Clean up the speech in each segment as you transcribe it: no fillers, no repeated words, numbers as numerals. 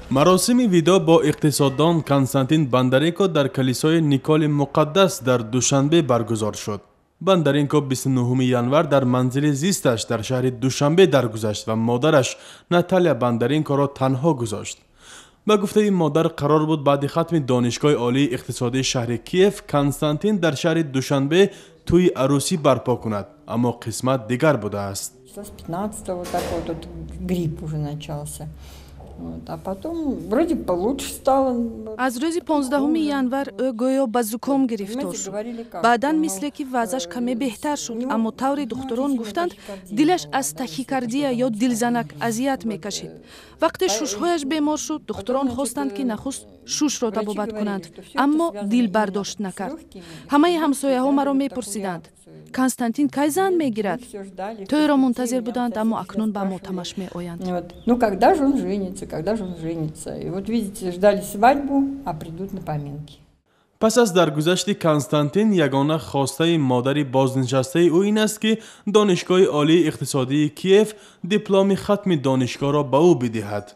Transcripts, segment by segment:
Маросими видоъ бо иқтисоддон Константин Бондаренко дар калисои Николи Муқаддас дар Душанбе баргузор шуд. Бондаренко 29 январ дар манзили зисташ дар шаҳри Душанбе даргузашт ва модараш Наталия Бондаренкоро танҳо гузошт. Ба гуфтаи модар, қарор буд баъди хатми Донишгоҳи олии иқтисодии шаҳри Киев Константин дар шаҳри Душанбе тӯи арӯсӣ барпо кунад, аммо қисмат дигар будааст. С 15 вот такой вот грипп уже начался. Вот. А потом вроде получше стало. Аз рӯзи 15 январ ӯ гӯё ба зуком гирифтор шуд. Баъдан мисле ки вазъаш каме беҳтар шуд, аммо тавре духтурон гуфтанд, дилаш аз тахикардия ё дилзанак азият мекашид. Вақте шушҳояш бемор шуд, духтурон хостанд, ки нахуст шушро табобат кунанд, аммо дил бардошт накард. Ҳамаи ҳамсояҳо маро мепурсиданд: «Константин кай зан мегирад?» Тӯйро мунтазир буданд, аммо акнун ба мотамаш меоянд. Ну когда же он женится, когда же он женится? И вот видите, ждали свадьбу, а придут на поминки. Пас аз даргузашти Константин ягона хостаи модари бознишастаи ӯ ин аст, ки Донишгоҳи олии иқтисодии Киев дипломи хатми донишгоҳро ба ӯ бидиҳад.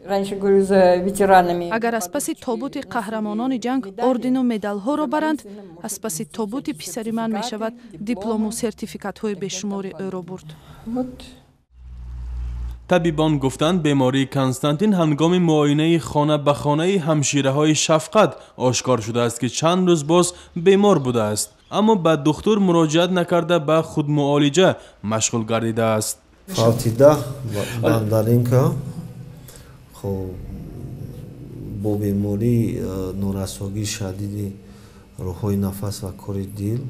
Раньше, говорю, за ветеранами. Агар аз паси тобути қаҳрамонони ҷанг ордену медалҳоро баранд, аз паси тобути писари ман мешавад диплому сертификатҳои бешумори ӯро бурд. Вот. Табибон гуфтанд, бемории Константин ҳангоми муоинаи хона ба хонаи ҳамшираҳои шафқат ошкор шудааст, ки чанд рӯз боз бемор будааст, аммо ба духтур муроҷиат накарда, ба худмуолиҷа машғул гардидааст. Фавтида Бондаренко, хоб, бо бемории норасогии шадиди роҳҳои нафас ва кори дил,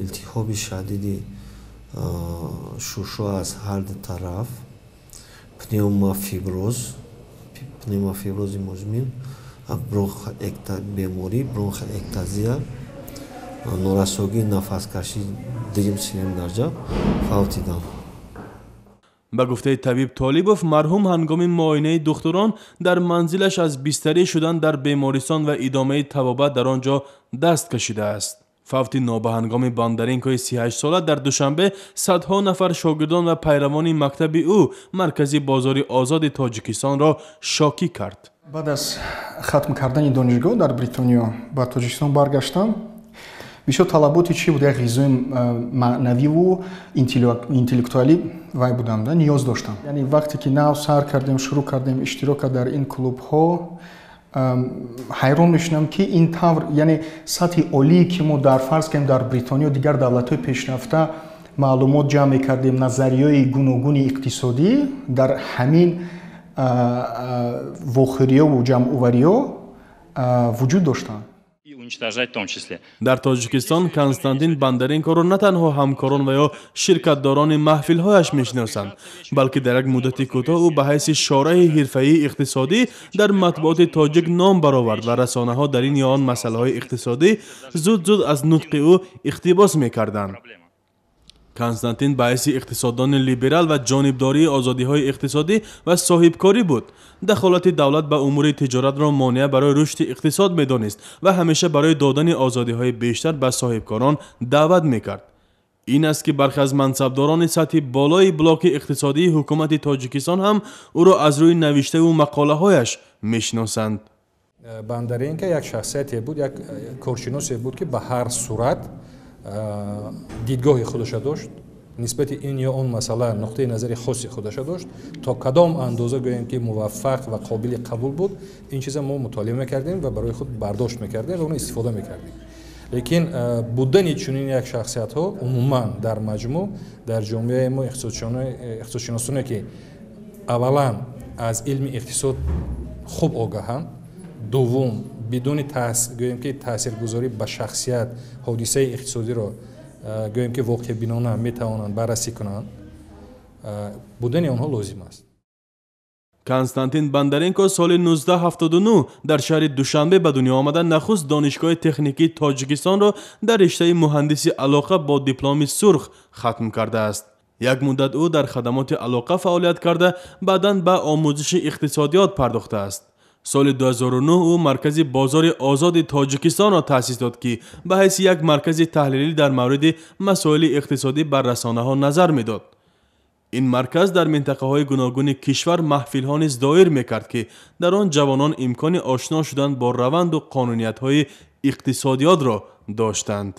илтиҳоби шадиди шушҳо аз ҳар ду тараф, пневмофиброз, пневмофибрози музмин, беморӣ бронхоэктазия, норасогии нафаскашӣ дуюм, сеюм дараҷа фавтидам. Ба гуфтаи табиб Толибов, марҳум ҳангоми муоинаи духтурон дар манзилаш аз бистарӣ шудан дар бемористон ва идомаи табобат дар он ҷо даст кашидааст. Фавти нобаҳангоми Бондаренкои 38-сола дар Душанбе садҳо нафар шогирдон ва пайравони мактаби ӯ, Маркази бозори озоди Тоҷикистонро шокӣ кард. Баъд аз хатм кардани донишгоҳ дар Бритониё ба Тоҷикистон баргаштам. Бисёр талаботи чӣ буд, як ғизои маънавиву интеллектуалӣ вай будам да, ниёз доштам. Яъне вақте ки нав сар кардем, шурӯъ кардем иштирок дар ин клубҳо, ҳайрон мешунам, ки ин тавр, яъне сатҳи олие, ки мо дар, фарз кардем, дар Бритониё, дигар давлатҳои пешрафта маълумот ҷамъ мекардем, назарияҳои гуногуни иқтисодӣ дар ҳамин вохӯриёву ҷамъовариҳо вуҷуд доштанд. Уничтожать в том числе. Дар Тоҷикистон Константин Бондаренкоро на танҳо ҳамкорон ва ё ширкатдорони маҳфилҳояш мешиносанд, балки дар як муддати кӯтоҳ ӯ ба ҳайси шораҳи ҳирфаии иқтисодӣ дар матбуоти тоҷик ном баровард ва расонаҳо дар ин ё он масъалаҳои иқтисодӣ зуд-зуд аз нутқи ӯ иқтибос мекарданд. Константин ба ҳайси иқтисоддони либерал ва ҷонибдории озодиҳои иқтисодӣ ва соҳибкорӣ буд. Дахолати давлат ба умури тиҷоратро монеа барои рушди иқтисод медонист ва ҳамеша барои додани озодиҳои бештар ба соҳибкорон даъват мекард. Ин аст, ки бархе аз мансабдорони сатҳи болои блоки иқтисодии ҳукумати Тоҷикистон ҳам ӯро аз рӯи навиштаву мақолаҳояш мешиносанд. Бондаренко як шахсияте буд, як коршиносе буд, ки ба ҳар сурат дидгоҳи худаша дошт, нисбати ин ё он масъала нуқтаи назари хоси худаша дошт. То кадом андоза, гӯем, ки муваффақ ва қобили қабул буд, ин чиза мо мутолиа мекардем ва барои худ бардошт мекардем ва онро истифода мекардем. Лекин будани чунин як шахсиятҳо умуман дар маҷмӯъ дар ҷомеаи мо, иқтисодшиносоне, ки аввалан аз илми иқтисод хуб огаҳанд, дуввум, бидуни, гӯем, ки таъсиргузорӣ ба шахсият ҳодисаи иқтисодиро, гӯем, ки воқеъбинона метавонанд баррасӣ кунанд, будани онҳо лозим аст. Константин Бондаренко соли 1979 дар шаҳри Душанбе ба дунё омада, нахуст Донишгоҳи техникии Тоҷикистонро дар риштаи муҳандиси алоқа бо дипломи сурх хатм кардааст. Як муддат ӯ дар хадамоти алоқа фаъолият карда, баъдан ба омӯзиши иқтисодиёт пардохтааст. Соли 2009 ӯ Маркази бозори озоди Тоҷикистонро таъсис дод, ки ба ҳайси як маркази таҳлилӣ дар мавриди масоили иқтисодӣ бар расонаҳо назар медод. Ин марказ дар минтақаҳои гуногуни кишвар маҳфилҳо низ доир мекард, ки дар он ҷавонон имкони ошно шудан бо раванду қонуниятҳои иқтисодиётро доштанд.